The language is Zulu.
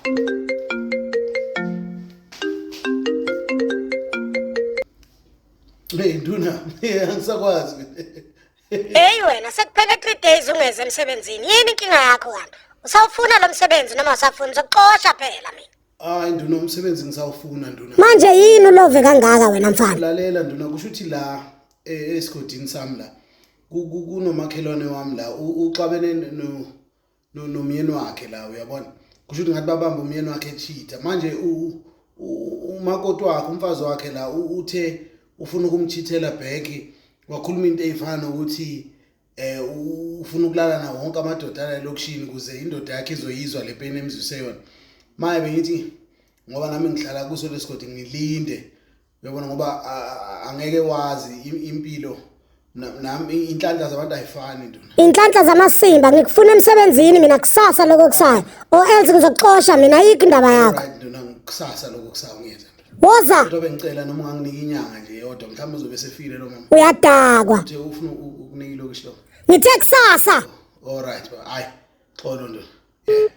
Hey nduna, angisakwazi. Hey wena sekuphele 3 days ungeze emsebenzini. Yini inkinga yakho kanti? Usawufuna lo msebenzi noma usafuni uzoxosha phela mina. Hayi nduna umsebenzi ngisawufuna nduna. Manje yini ulove kangaka wena mfana? Lalela nduna kusho ukuthi la esigodini sami la kunomakhelwane wami la uxabene no nomyeni wakhe la uyabona. Kusho ukuthi ngathi babamba umyeni wakhe echitha. Manje umakoti wakhe umfazi wakhe la uthe ufuna ukumchithela back wakhuluma into eyifana nokuthi eh ufuna ukulala nawo wonke amadoda ala elokishini ukuze indoda yakhe izoyizwa le pain emzwise yona. Maye bengithi ngoba nami ngihlala kuso lesigodi ngilinde uyabona ngoba angeke wazi impilo nami inhlanhla zabantu ayifani nduna. Inhlanhla zamasimba ngikufuna emsebenzini mina kusasa lokho kusayo or else ngizokuxosha mina ayikho indaba yakho. Right nduna kusasa lokho kusayo ngiyeza. Woza. Kodwa bengicela noma unganginika inyanga nje yodwa mhlawumbe uzobe sefile lo mama. Uyadakwa. Uthe ufuna ukunika ilokishi lo. Ngithe kusasa. All right, hayi xolo nduna. Yeah.